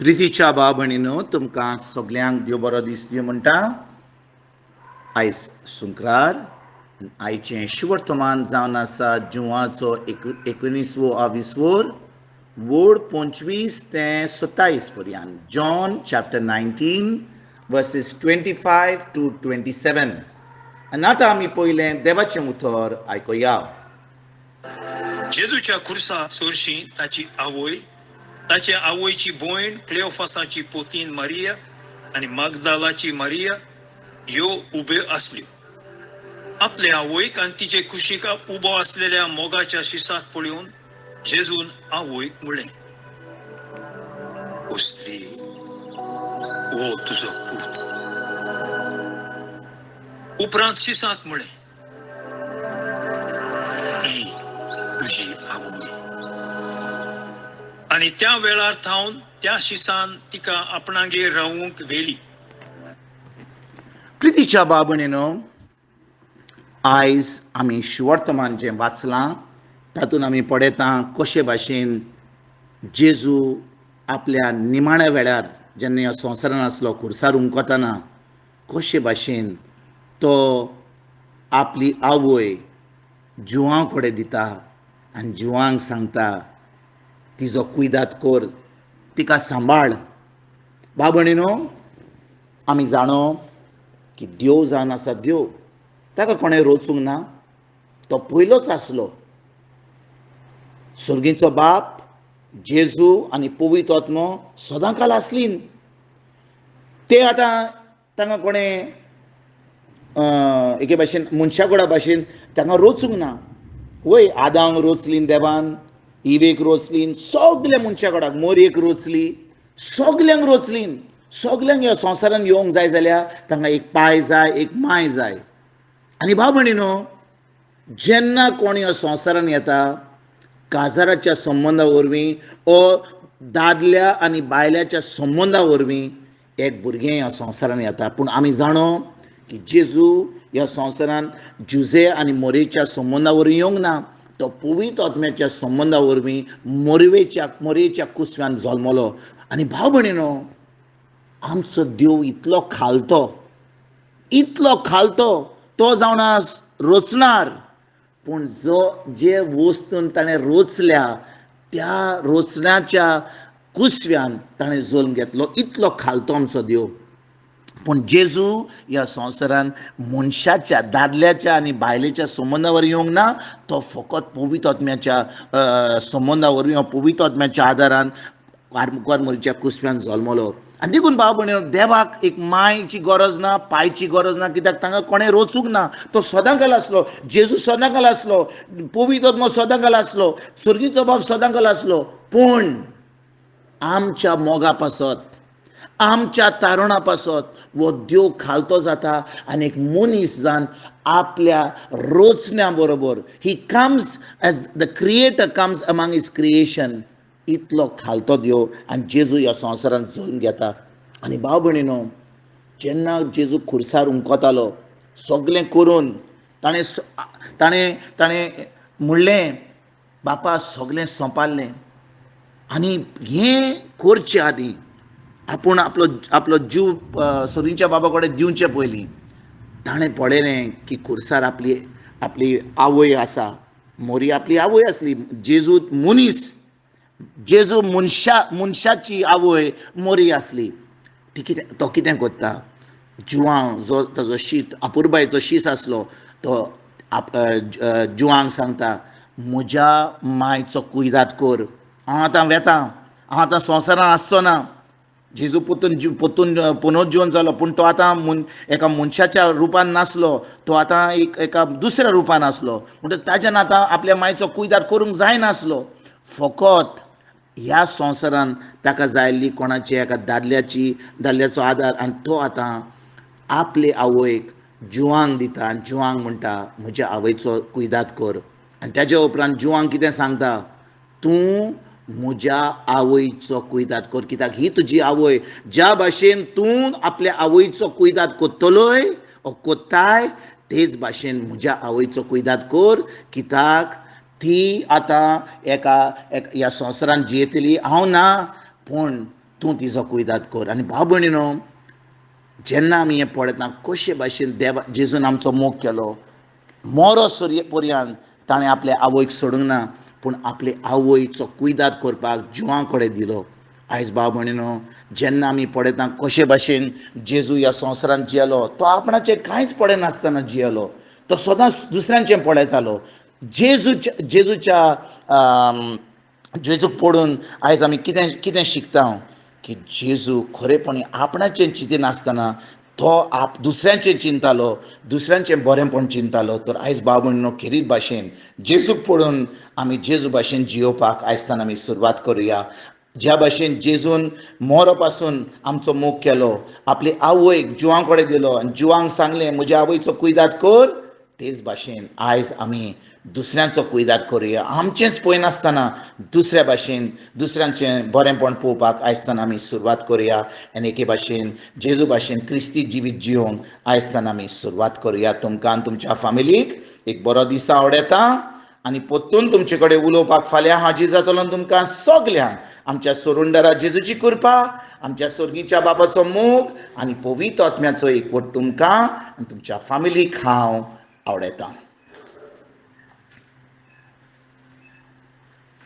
प्रितीच्या भाव भयणीनो, तुमकां सगल्यांक देव बरो दीस दिवं म्हणटा. आयज शुक्रार, आयचें शुवर्तमान जावन आसा जुवाचो एकुणीसवो आविसवोर वोड 25 ते 27 पर्यंत. John chapter 19 verses 25 to 27. आनी आतां आमी पयलें देवाचें उतर आयकुया. जेजूच्या खुर्सा सरशी ताची आवय, ताचे आवयची भयण क्लेओफासाची पोतीन मारिया आनी मागदालाची मारिया ह्यो उब्यो आसल्यो. आपले आवयक आनी तिचे कुशीक उबो आसलेल्या मोगाच्या शिसाक पळोवन जेजून आवयक म्हणलें, ओ स्त्री, हो तुजो पूत. उपरांत शिसाक म्हणलें, ही तुजी आवय. आनी त्या वेळार थावन त्या शिसान तिका आपणागेर रावूंक व्हेली. प्रितीच्या भाव भयणीनो, आयज आमी शुवर्तमान जें वाचलां तातूंत आमी पळयता कशे भाशेन जेजू आपल्या निमाण्या वेळार जेन्ना ह्या संवसारान आसलो, खुर्सार उमकतना कशे भाशेन तो आपली आवय जुवां कडेन दिता आनी जुवांक सांगता, तिजो कुयदाद कर, तिका सांबाळ. भाव भयणीनो, आमी जाणो की देव जावन आसा देव, ताका कोणें रोचूंक ना, तो पयलोच आसलो. सर्गीचो बाप, जेजू आनी पवित्र आत्मो सदां काल आसली. ते आतां तांकां कोणें एके भाशेन मनशा गोडा भाशेन तांकां रोचूंक ना. वय आदांक रोचली देवान, इवेक रोचली, सगल्या मनशा गोडाक, मोरयेक रोचली, सगल्यांक रोचली. सगल्यांक ह्या संवसारान येवंक जाय जाल्यार तांकां एक पाय जाय, एक माय जाय. आनी भाव भयणीनो, जेन्ना कोण ह्या संवसारान येता काजाराच्या संबंदा वरवीं ओ दादल्या आनी बायल्याच्या संबंदा वरवीं एक भुरगें ह्या संवसारान येता. पूण आमी जाणो की जेजू ह्या संवसारान जुजे आनी मोरेच्या संबंदा वरवीं येवंक ना, तो पवित्र आत्म्याच्या संबंदा वरवीं मोरयेच्या कुसव्यान जल्मलो. आनी भाव भयणीनो, आमचो देव इतलो खालतो, इतलो खालतो, तो जावन रोचणार, पूण जो जे वस्तून ताणें रोचल्या त्या रोचण्याच्या कुसव्यान ताणें जल्म घेतलो. इतलो खालतो आमचो देव. पूण जेजू ह्या संवसारान मनशाच्या, दादल्याच्या आनी बायलेच्या संबंदा वरवीं येवंक ना, तो फकत पवित्र आत्म्याच्या संबंदा वरवीं, पवित्र आत्म्याच्या आदारान मुखार कुसव्यान जल्मलो. आनी देखून भाव भयणीनो, देवाक एक मायची गरज ना, पायची गरज ना, कित्याक तांकां कोणें रोचूंक ना. तो सदां काल आसलो, जेजू सदां काल आसलो, पवित्र आत्मो सदां काल आसलो, सर्गीचो बाप सदां काल आसलो. पूण आमच्या मोगा पासत, आमच्या तारुणा पासत वो देव खालतो जाता आनी एक मनीस जावन आपल्या रोचण्या बरोबर, he comes as the creator comes among his creation, इतलो खालतो देव. आनी जेजू ह्या संवसारान जल्म घेता. आनी भाव भयणीनो, जेन्ना जेजू खुर्सार उमकतालो सगलें करून ताणें ताणें ताणें म्हणलें, बापा सगलें सोंपारलें. आनी हें करचे आदीं आपूण आपलो आपलो जीव सर्गीच्या बाबा कडेन दिवचे पयलीं ताणें पळयलें की खुर्सार आपली आपली आवय आसा. मोरी आपली आवय आसली. जेजू मनीस, जेजू मनशा मनशाची आवय मोरी आसली. ती कितें, तो कितें करता, जुवांव जो ताजो शीत अपुरबायेचो शीस आसलो तो जुवांक सांगता, म्हज्या मायचो कुयदाद कर, हांव आतां वेतां, हांव आतां संवसारान आसचो ना. जेजू पोतून पोतून पुनर्जिवन जालो, पूण तो आतां एका मनशाच्या रुपान नासलो, तो आतां एक एका दुसऱ्या रुपान आसलो. म्हणटकच ताज्यान आतां आपल्या मायचो कुयदाद करूंक जायनासलो. फकत ह्या संवसारान ताका जाय आसली कोणाची, एका दादल्याची, दादल्याचो आदार. आनी तो आतां आपले आवयक जुवांक दिता आनी जुवांक म्हणटा, म्हज्या आवयचो कुयदाद कर. आनी ताज्या उपरांत जुवांक कितें सांगता, तूं म्हज्या आवयचो कुयदाद कर, कित्याक ही तुजी आवय. ज्या भाशेन तूं आपल्या आवयचो कुयदाद करतलोय ओ कोत्ताय, तेच भाशेन म्हज्या आवयचो कुयदाद कर, कित्याक ती आतां एका ह्या संवसारान जियेतली, हांव ना, पूण तूं तिजो कुयदाद कर. आनी भाव भयणीनो, जेन्ना आमी हें पळयता कशे भाशेन देवा जेजून आमचो मोग केलो, मरो पर्यंत ताणें आपले आवयक सोडूंक ना, पूण आपले आवयचो कुयदाद करपाक जिवां कडेन दिलो. आयज भाव भयणीनो, जेन्ना आमी पळयता कशे भाशेन जेजू ह्या संवसारांत जियेलो, तो आपणाचें कांयच पळयनासतना जियेलो, तो सदांच दुसऱ्यांचें पळयतालो. जेजूच्या जेजूक पळोवन आयज आमी कितें कितें शिकता की जेजू खरेपणी आपणाचें चिंतिनासतना तो आप दुसऱ्यांचें चिंतालो, दुसऱ्यांचें बरेंपण चिंतालो. तर आयज भाव भयणीनो, खेरीत भाशेन जेजूक पळोवन आमी जेजू भाशेन जियोवपाक आयजतान आमी सुरवात करुया. ज्या भाशेन जेजून मरो पासून आमचो मोग केलो, आपली आवयक जिवां कडेन दिलो आनी जिवांक सांगलें म्हज्या आवयचो कुयदाद कर, तेच भाशेन आयज आमी दुसऱ्यांचो कुयदाद करुया. आमचेंच पळयनासतना दुसऱ्या भाशेन दुसऱ्यांचें बरेंपण पळोवपाक आयजताना आमी सुरवात करुया. आनी एके भाशेन जेजू भाशेन क्रिस्ती जिवीत जियोवंक आयजताना आमी सुरवात करुया. तुमकां आनी तुमच्या फामिलीक एक बरो दीस आवडटा आनी परतून तुमचे कडेन उलोवपाक फाल्यां हाजीर जातलो. तुमकां सगल्यांक आमच्या सोरुंडरा जेजूची कृपा, आमच्या सोर्गीच्या बाबाचो मोग आनी पवित्र आत्म्याचो एकवट तुमकां आनी तुमच्या फामिलीक हांव आवडयतां.